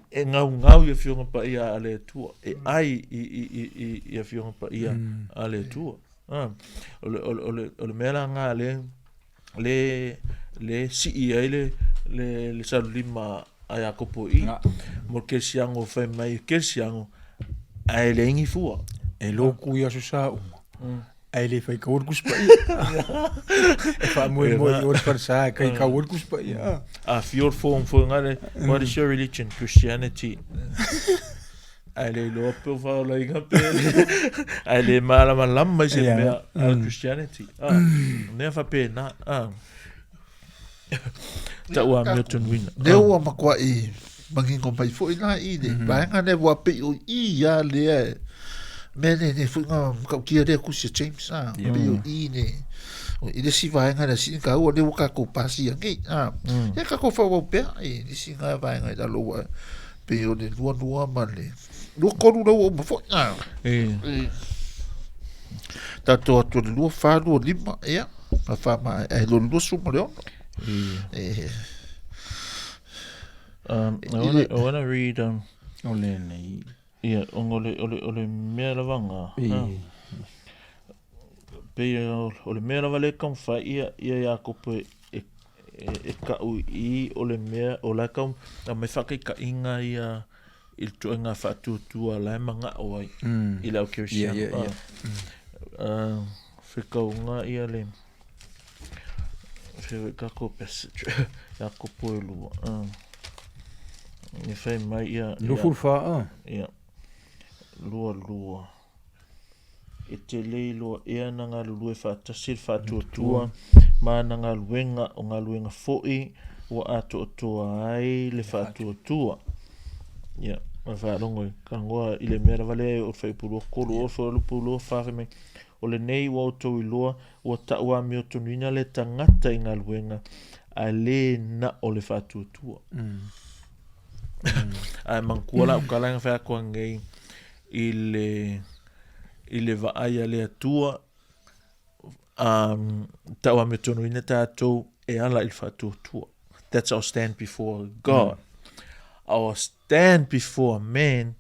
e gaugau i afioga paia a le Atua, e ai i, i, i, i, i afioga paia a le Atua. Ah. O le, o le, o le, o le mea la nga le, le, le sii ai le, le, le salulima a Iakopo i, mo le kerisiano fai mai kerisiano, ae leai ni fua. E loku i aso sa uma. Ae le fai kaua le Tusi Paia. E faamoemoe i o le falesa e kai kaua le Tusi Paia. A fio le form foi ngale, what is your religion? Christianity. Ae le iloa pe o faolaina pe ae le malamalama i se mea a Christianity. Ah, mea faapena. Ah. Tau amiotonuina. Lea ua matuai manino mai foi la i le vaega lea ua pei o i ia lea e mea nei nei foi na matautia lea tusi a James a pei o i le o i le isi vaega lea sili taua lea ua tatou pasia nei a ia tatou faaauau pea i nisi na vaega i lalo ua pei o le 22 ma le 23 lea ua uma foi a tatou atu o le 24 25 ia ma faamaea ai loa le 26. I wanna read O lenei. Ia, ona o le, o le, o le mea lava na. Pei o le mea lava lea e taumafai ia, ia Iakopo e, e, e, e kau i o le mea, o la e tau aumai faataitaiga ia i le ituaiga faatuatua la e manao ai i le au kerisiano. Yeah, yeah, yeah. Fekauga ia le favorite tatou passage Iakopo e lua. E fai mai ia 24 a. Ia. 22. E te le iloa ea na galulue faatasi le faatuatua ma ana galuega, o galuega foi ua atoatoa ai le faatuatua. Ia, ma faalogo i tagoa i le mea lava lea o le fuaiupu 23, o le fuaiupu 24 fai mai, O lenei ua outou iloa, ua tau amiotonuina le tagata i galuega, ae le na o le faatuatua. Ae manatua la au tala na fai atu anei i le i le vaai a le Atua um, tau amiotonuina tatou e ala i le faatuatua. That's our stand before God. Our stand before man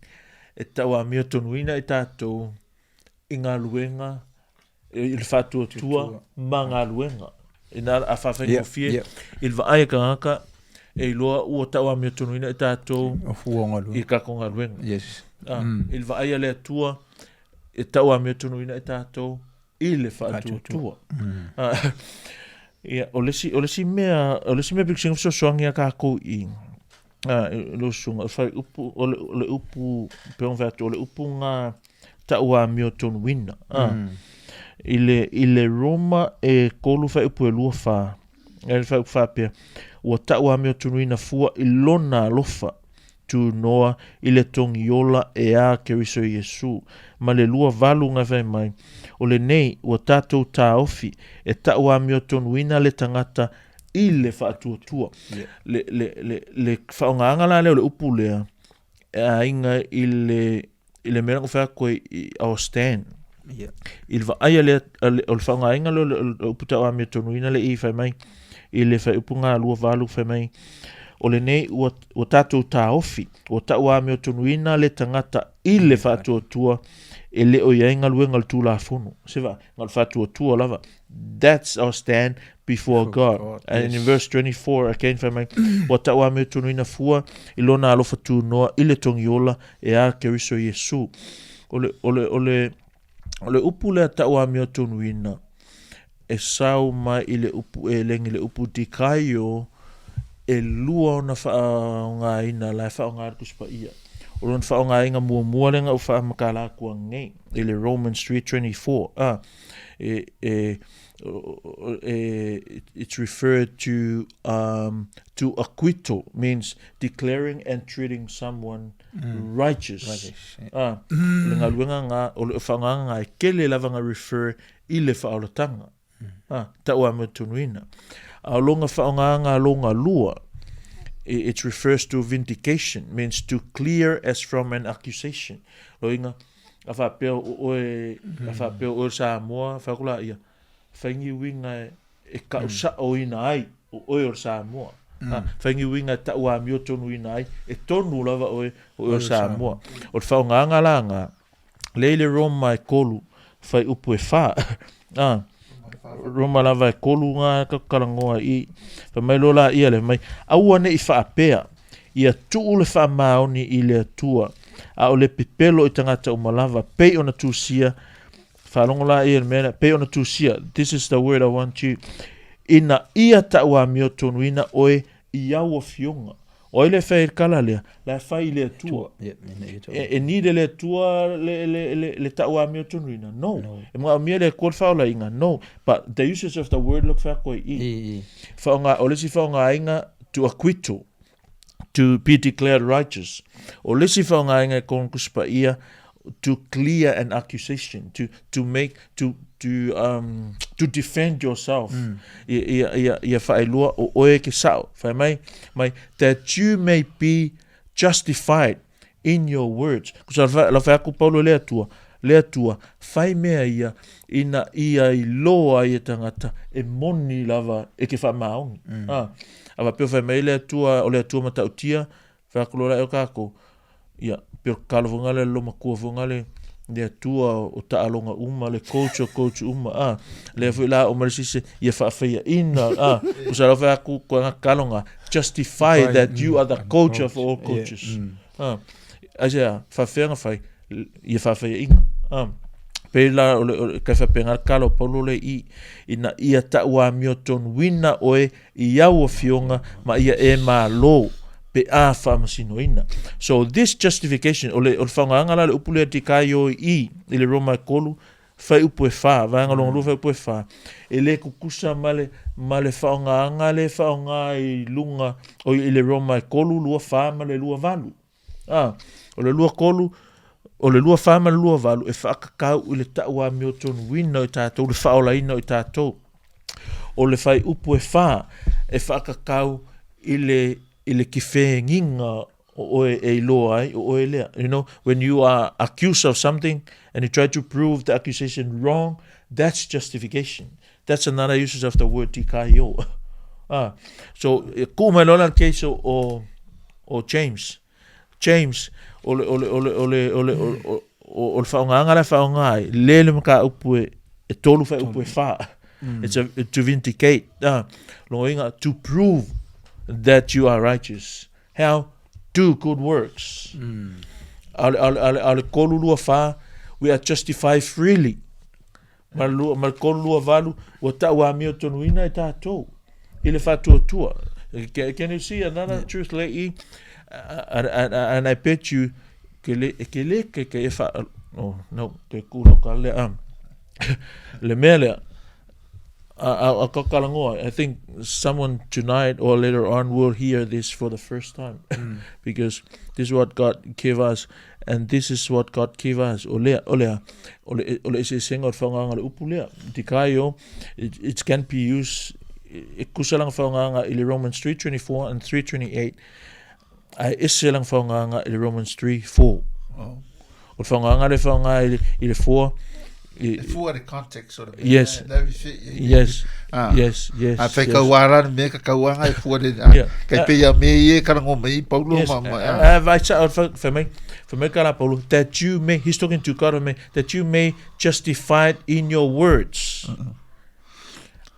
e tau amiotonuina i tatou i galuega i le faatuatua ma galuega. Ina a faafaigofie i le vaai a tagata e iloa ua tau amiotonuina i tatou O fua o galuega. i tatou galuega. Yes. Ah, I le vaai a le Atua e tau amiotonuina i tatou i le faatuatua. Ah, ia, o le isi, o le isi mea, o le isi mea pito sili ona fesoasoani ia tatou i, ah, i lou susuga, o le fuaiupu, o le, o le upu, pei ona fai atu, o le upu na tau amiotonuina. Ah, I le, i le Roma e 3 fuaiupu e 2 4, e le fuaiupu faapea, ua tau amiotonuina fua i lona alofa, tunoa i le togiola e a Keriso Iesu. Ma le 28 na fai mai, o lenei ua tatou taofi e tau amiotonuina le tagata i le faatuatua. Le, le, le, le faaaogaina la lea o le upu lea, e aiga i le i le mea na ou fai atu ai i our stand. Yeah. I le vaai a le, a le, o le faaaogaina lea o le, o le upu tauamiotonuina le i fai mai, i le fuaiupu 28 fai mai, o lenei ua, ua tatou taofi, ua tauamiotonuina le tagata i le faatuatua e le o i ai galuega o le Tulafono. Se va, na o le faatuatua lava. That's our stand before God. God. And in verse 24 again, fai mai, ua taʻuamiotonuina fua i lona alofa tunoa i le togiola e a Keriso Iesu. O le, o le, o le, o le upu lea taʻuamiotonuina, e sau mai i le upu eleni, le upu dikaio, e lua ona faaaogaina la e faaaoga e le Tusi Paia. O lona faaaogaina muamua lea na ou faamatala atu ananei i le Romans 3:24, a, e, e, e, it's referred to, to acquittal, means declaring and treating someone righteous. Righteous, yeah. A, o le galuega na, o le faaaogaga na e tele lava na refer i le faaolataga, a, tauamiotonuina. A o lona faaaogaga lona lua, it refers to vindication, means to clear as from an accusation. Loiga, a faapea o oe, a faapea o oe o le Samoa, fai atu laia, fai ni uiga e ka'usaʻoina ai o oe o le Samoa. A, fai ni uiga e ta'uamiotonuina ai, e tonu lava oe o oe o le Samoa. O le faaaogaga la na, lea i le Roma e kolu, fuaiupu e fa. A, Roma lava e kolu na tatou talanoa i i. Fai mai loa laia lea, fai mai, aua ne i faapea, ia tuu le faamaoni i le Atua, a o le pepelo i tagata uma lava, pei ona tusia, faalogo laia i le mea lea, pei ona tusia, this is the word I want you, ina ia tauamiotonuina oe i au afioga. O ai le fai i le tala lea? La e fai i le Atua. E, e need e le Atua le, le, le, le tauamiotonuina? No. no. E manaomia le Atua le faaolaina? No. But the usage of the word look whea koe i. I, i. Whaonga, o le isi faaaogaina to acquittal, to be declared righteous. O le isi faaaogaina e kona Tusi Paia to clear an accusation, to, to make, to, to, um, to defend yourself. Mm. Ia, ia, ia, ia whaelua o oe ke sao. Whai mai, mai, that you may be justified in your words. Ko sa la whai aku Paulo le Atua, le Atua, whai mea ia, ina ia i loa ai e tangata, e moni lava e ke whaamaongi. Mm. Ah, a wapeo whai mai le Atua, o le Atua matautia, Whai aku loa la e o kākou, ia, pei o kalo fo ngale lo makua fo ngale, le Atua o taaloga uma, le coach o coach uma, a, lea foi la o ma le sise, ia faafaiaina, a, o sa lau whai aku koe nga kaloga, justify that you are the coach of all coaches. A, aisea, faafefea na fai, ia faafaiaina, a. Pei la o le, o le kai faapena le kalo o Paulo le i, ina ia taʻuamiotonuina oe i au afioga ma ia e malo pe a faamasinoina. So this justification, o le, o le faaaogaga la le upu lea dikaioi i, i le Roma e kolu, fuaiupu e fa, vaega lona lua fuaiupu e fa, e le tutusa ma le, ma le faaaogaga lea e faaaoga i luga, o i le Roma e kolu, lua fa ma le lua valu. A, o le lua kolu, o le lua fa ma le lua valu e faatatau i le taʻuamiotonuina o i tatou, le faaolaina o i tatou. O le fuaiupu e fa e faatatau i le, i le kifegiga o oe e iloa ai o oe lea. You know, when you are accused of something and you try to prove the accusation wrong, that's justification. That's another usage of the word dikaio. Ah, so, e kuu mai loa la le case o, o, o James. James, o le, o le, o le, o le, o le, o, o, o le faaaogaga la e faaaoga ai, le le mataupu e, e tolu fuaiupu e fa. It's a, to vindicate, ah, logoina, to prove that you are righteous. How? Do good works. A o le, a o le, a o le, a o le kolu lua fa, we are justified freely. Ma le lua, ma le kolu lua valu, ua taʻuamiotonuina e tatou i le faatuatua. Can, can you see another yeah. truth lei and, and, and I bet you ke le, ke le ke ke e fa, oh, no, ke ku lo ka le, le mea lea, a, a, a I think someone tonight or later on will hear this for the first time. Because this is what God gave us and this is what God gave us. O lea, o lea, o le, o le eseesega o le faaaogaga o le upu lea. Dikaio, it, it can be used, e kusa lana faaaogaga i le Romans 3.24 and 3.28, ae ese lana faaaogaga i le Romans 3.4. Oh. O le faaaogaga lea e faaaoga i le, i le 4, i, E fua le context o le mea. Yes. Yes. Ah. Yes, yes. A fai kau ara le mea ka kauanga e fua le ah, yeah. Kai pe ia me i e karango mai Paulo yes. ma ma. Ah, vai sa fai mai fai mai kala Paulo that you may he's talking to God me that you may justify it in your words. Uh -uh.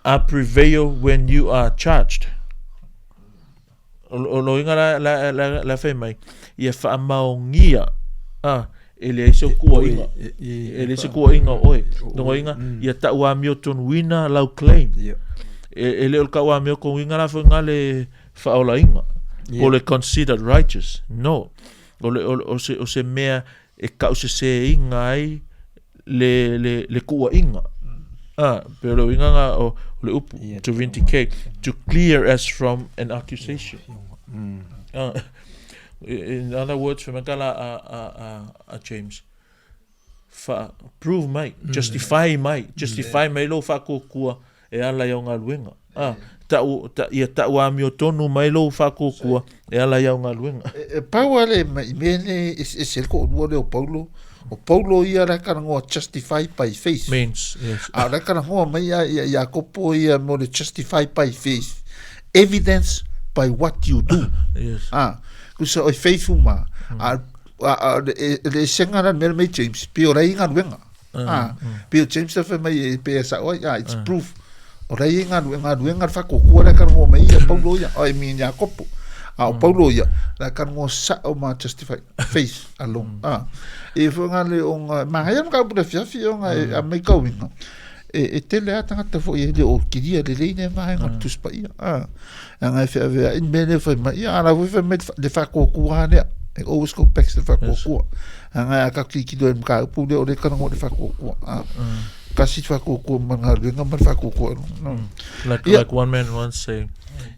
are prevail when you are charged. O loiga la, la, la, la fai mai, ia whaamaongia, ah, e leai se kuaiga, e leai se kuaiga o oe. Loiga, ia tau amio tonuina lau claim. E, e le o le kau amio tonuina la foi nga le whaolainga. Po le considered righteous. No. O, le, o, o, se, o se mea e kau se se inga ai le, le, le kuaiga. Ah, pe o le uiga nga o, o le upu, to vindicate, to clear us from an accusation. Ah, in other words, fai mai ka la a, a, a, a James, fa, prove mai, justify mai, justify mai lou whaakuakua e ala i au galuega. Ah, ta'u, ta, ia ta'u amiotonu mai lou faakuakua e ala i au galuega. E, e pau a le i mea nei eseese ai le toalua lea o Paulo, o Paulo ia la e talanoa justify by faith. Means, yes. A o la e talanoa mai ia ia Iakopo ia mo le justify by faith, evidence by what you do. Yes. Ah, kusa o faith uma. A, a, a, le, le esega la le mea mai James, pei o la e i galuega. Ah, pei o James la fai mai e pei e sa'o ai, ah, it's proof. O la e i ai galuega, galuega le faakuakua la e talanoa mai ai ia Paulo ia, I mean Iakopo. A o Paulo ia, la e talanoa sa'o ma justify faith alone. Ah, e foi nga le o nga, manaia le mataupu i le afiafi ona e aumai kauiga, e, e tele lava tagata foi e le o kilia lelei lea vaega o le Tusi Paia. Ah, leaga e feaveai le mea lea e fai mai, ia a la foi fai mai le faakuakua lava lea. It always go back to le faakuakua. Leaga a tatou tilotilo i le mataupu lea o lea e talanoa i le faatuatua. A, tasi le faatuatua ma le galuega ma le faatuatua no. Like, Ia. like one man once say,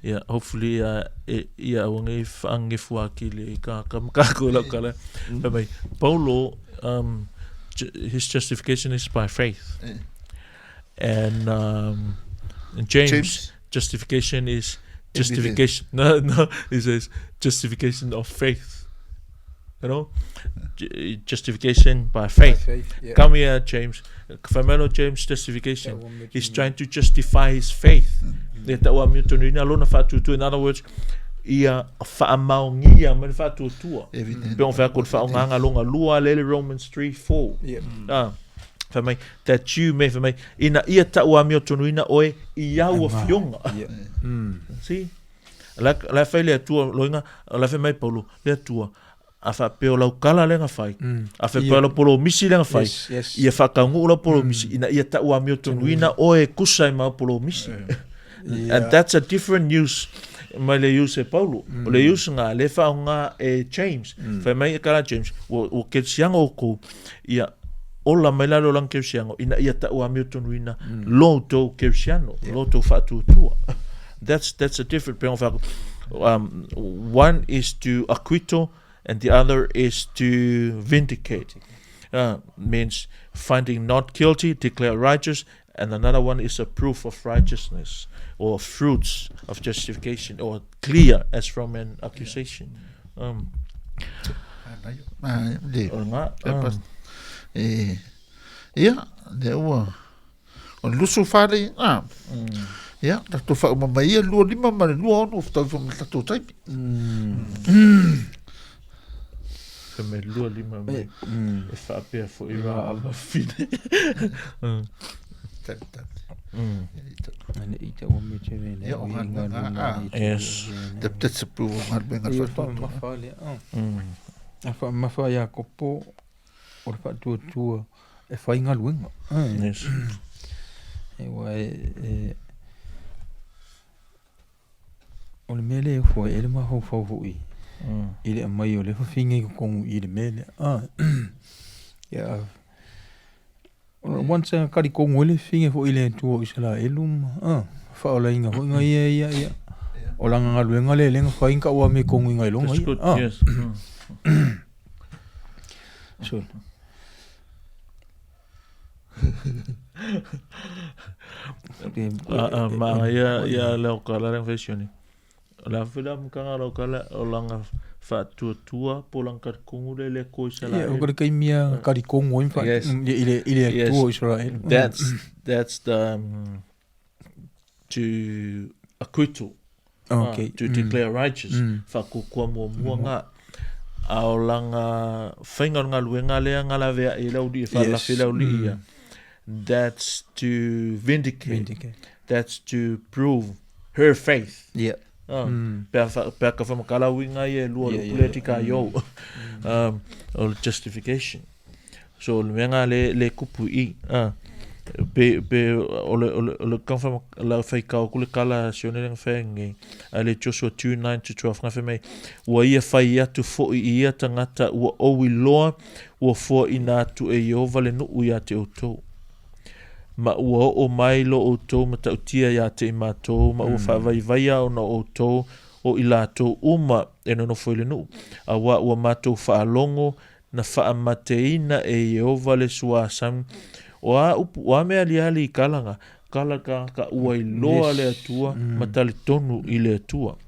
yeah, hopefully uh, e, ia aua nei whaangefu akili i ka ka makako lau kala. Fai mai, Paulo, um, ju his justification is by faith. And, um, and James, James. justification is justification. No, no, he says justification of faith. You know? Justification by faith. By faith, yeah. Come here, James. Fai mai lo James justification. He's trying to justify his faith. Le tau a miutonuina lona whaatutua. In other words, ia whaamaongia mai le whaatuatua. Evident. Pe on whea ko le whaonganga longa lua lele Romans 3, 4. Yeah. Ah, fai mai, that you may, fai mai, ina ia tau a miotonuina oe i au afionga. Yeah. See? La, la fai le Atua, loiga, la fai mai Paulo, le Atua, a faapea o lau kala lea na fai, a faapea o lau polomisi lea na fai, Yes, yes. ia faataunuu lau polomisi, ina ia tau amiotonuina oe e kusa ai ma au polomisi. And that's a different use mai le use e Paulo. O le use nga le faaaoga e James. Fai mai e kala James, ua, ua kerisiano oukou, ia ola mai la le olaga kerisiano, ina ia tau amiotonuina lo outou kerisiano, lo outou faatuatua. That's, that's a different pei ona fai atu, um, one is to acquittal and the other is to vindicate. Means finding not guilty, declare righteous, and another one is a proof of righteousness or fruits of justification or clear as from an accusation. Um, Ah, le, o lena, e pas- e, ia, lea ua, O le 24 le, a, ia, tatou faauma mai ia 25 ma le 26 fetaui foi ma le tatou taimi. Fai mai 25 mai e faapea foi ra mafine. Tali, tali. Ia, o galuega, a. Yes. That's a proof o galuega le Ia faatuatua. whaamamafa lea. A whaamamafa ia Kopo o le faatuatua e whai galuega. Yes. E ua e, e o le mea lea e ofo ai e le mafaufau foi i le aumai o le fafine i totonu i le mea lea. Ah. Ia, once a talitonu ai le fafine foi i le Atua o Isaraelu ma, ah, faaolaina foi na ia ia ia o lana galuega lea lea na fai na taua me tonu i nailoga That's ia. good. Ah. Yes. So, A, a, ma ia ia le o kala le versione. O le a foi le amataga o lau tala, o lana faatuatua po o lana talitonu lea i le Atua o Ia, o Isaraelu. le taimi a talitonu ai ma faa- Yes. i le i le Yes. Atua o Isaraelu. That's the to acquittal, Okay. to declare righteous, faakuakua muamua nga. A o lana faiga o le galuega lea na laveai ai le aualii e faalalafi ai le aualii ia, that's to vindicate. Vindicate. That's to prove her faith. Yeah. Ah, pe a pe a ka whamakala uiga ia e lua le upu lea tika ai ou. O le justification. So o le mea ngā le, le kupu i. Ah, pe, pe o le, o le, o le kang whama, la whai kao kule kala sione lenga whai nge. A le Joshua 2, 9 to 12 ngā whai mai, ua ia whai atu fo'i i ia tangata ua ou i loa, ua foa ina atu e Iehova le nuu ia te outou. Ma ua oo mai lo outou matautia iā te i matou, ma ua faavaivaia ona o outou o i latou uma e nonofo i le nuu, auā ua matou faalogo na faamateina e Ieova le suasami. O a upu, o a mea aliali i kalaga, kala ka ua iloa le Atua ma talitonu i le Atua.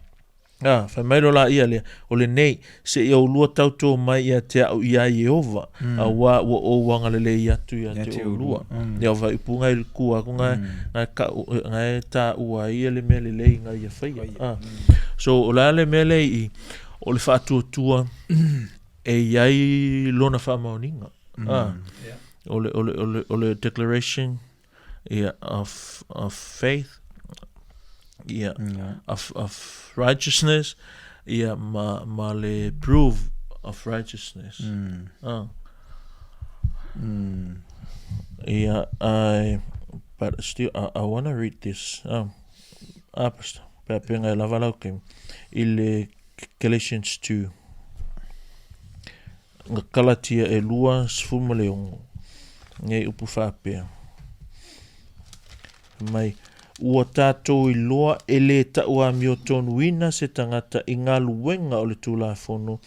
Ā, fai mai loa lāia lea, O lenei, seia oulua tautō mai ia te a'u iā Ieova, auā ua ou agalelei atu iā te oulua. Ia o faaiupu ngai ku aku ngai, ngai ka'u, ngai tāua ai ia le mea lelei ngai ia faia. Ā, so o le a le mea lea i i, o le faatuatua e i ai lona faamaoniga. Ā, o le, o le, o le, o le declaration ia, of, of faith, ia, yeah. of, of righteousness, ia, ma, ma le proof of righteousness. Ah. Yeah, I, but still, I, I want to read this. Ah, pastor, pe pe ngai lava lau ke, i le Galatians 2. Nga Kalatia e 26, ngei upu faapea. Fai mai, Ua tātou iloa e lē ta'u āmiotonuina se tangata i galuega o le Tulafono,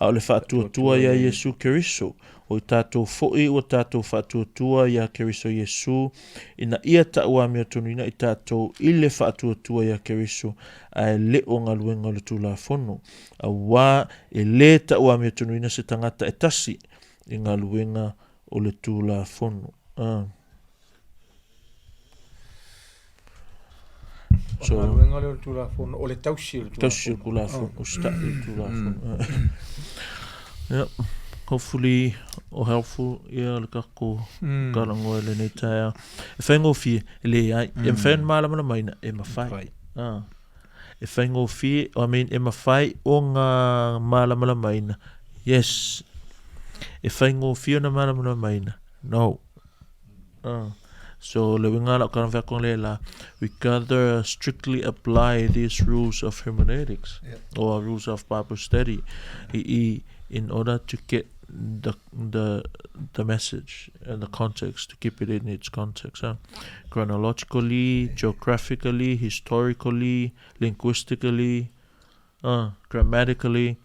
a o le faatuatua iā Iesu Keriso. O i tātou fo'i ua tātou faatuatua iā Keriso Iesu, ina ia ta'u āmiotonuina i tātou i le faatuatua iā Keriso, ae le o galuega o le Tulafono. Auā e lē ta'u āmiotonuina se tangata e tasi i galuega o le Tulafono. A. So, o galuega lea o le Tulafono, o le tausi o le Tulafono. Tausi o le Tulafono, o sita'i o le Tulafono. Yep. Hopefully, o helpful ia le kako kalangoa i lenei taeao. E whaingofie, e leai. E mawhai ona mālamalamaina, e mawhai. Ah. E whaingofie, I mean, e mawhai o ngā mālamalamaina. Yes. E whaingofie ona mālamalamaina. No. So le uiga la o kana whakong le la, we gather strictly apply these rules of hermeneutics yeah. or rules of Bible study i, i, in order to get the the the message and the context to keep it in its context huh? chronologically geographically historically linguistically grammatically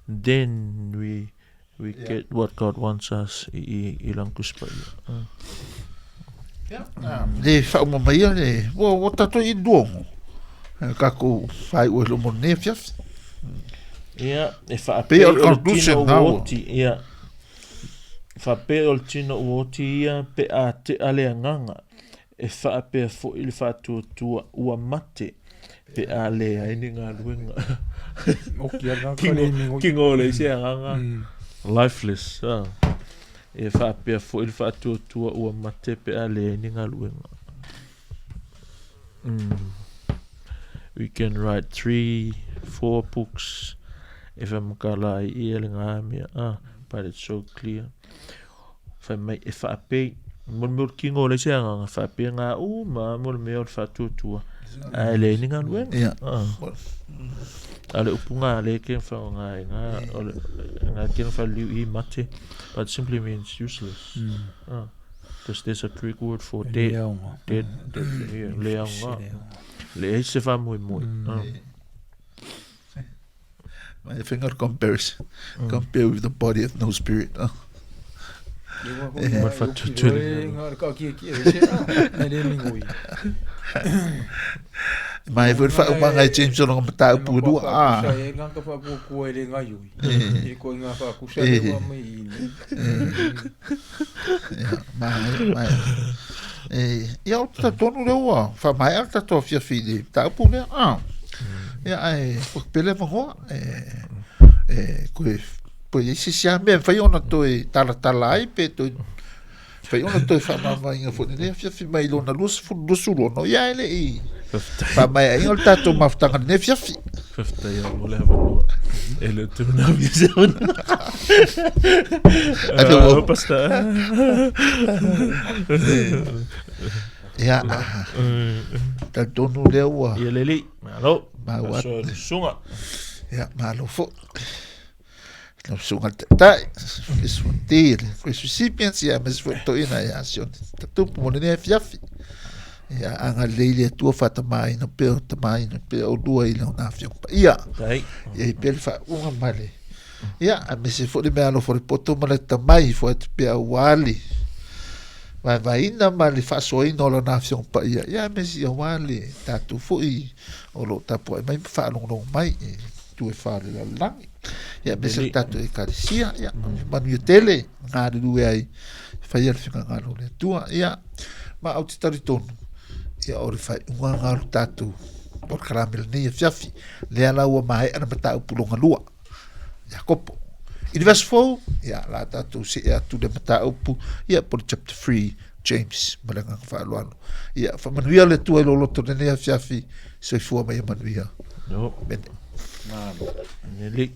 then we we yeah. get what God wants us i i, i langkuspa ia. Yeah. Le whauma mai ia le, ua, ua tātou i luongo. Kākou whai ua lomo nei fiafi. Ia, e whaapei o le tino ua oti, ia. Whaapei o le tino ua oti ia, pe a te ale anganga. E faapea foi le faatuatua ua mate pe a leai ni galuega. Kingo le isi agaga. Lifeless. Ah. E faapea foi le faatuatua ua mate pe a leai ni galuega. We can write 3, 4 books e whamakala ai ia le ngā mea. Ah, but it's so clear. Whai mai e whaapei, mo le mea o le kingo o le isi agaga, whaapei ngā uma mo le mea o le whaatuatua. A e le ni ngā luenga. Yeah. Ah. A le upu ngā le ke wha o ngā e ngā, o le, ngā ke wha liu i mate, but it simply means useless. Ah. Because there's a Greek word for dead. Dead, dead, yeah, le aonga. Le e se wha moe moe. Ah. My finger comparison. Compare with the body of no spirit. Oh. Mai foi whaumanga e James o longa mataupu rua. Ah. E ngā ka whakua e le ngai ui. E ko ngā whakusa le wa mai i nei. Mai, mai. E, ia o ta tonu le ua, whamai al tatou fiafi le taupu lea. Ah. Ia, ai, pele whangoa, e, e, koe, koe i se sia mea, whai ona toe talatala ai, pe toe Mafai ona toe faamavaina foi lenei afiafi mai lona 20 26, ia e le i faamaeaina le tatou mafutaga lenei afiafi. Faafetai lava mo le avanoa. E le o te manaomia se avanoa. Alo. Pastor. Ia, talitonu lea ua Ia leli, malo. Maua atu. Aso le susuga. Ia, malo foi. Lau susuga le taitai, Fesuati, le Grace Recipients, ia, aemaise foi le toeaina ia Sione Tatupu mo lenei afiafi. Ia, agalelei le Atua faatamaina pea, tamaina pea oulua i Lona Afioga Paia. Tai. Ia i pea le faauuga ma le ia, aemaise foi le meaalofa o le poto ma le atamai foi atu pea aua le vaevaeina ma le faasoaina o Lana Afioga Paia, ia aemaise aua le tatou foi o lo o tapuai mai ma faalogologo mai i itu e fa o le lalolagi. Ia aemaise le tatou Ekalesia, ia manuia tele galulue ai faia le finagalo o le Atua. Ia, ma ou te talitonu, ia o le faaiuga lena o le tatou polokalame lenei afiafi, lea la ua maea le mataupu lona lua, Iakopo. I le vesi fou, ia, la tatou see atu le mataupu, ia, po le chapter 3, James, ma le agaga faaaloalo. Ia, faamanuia le Atua i lou loto lenei afiafi, soifua ma ia manuia. No. Amene. Malo. Nelei.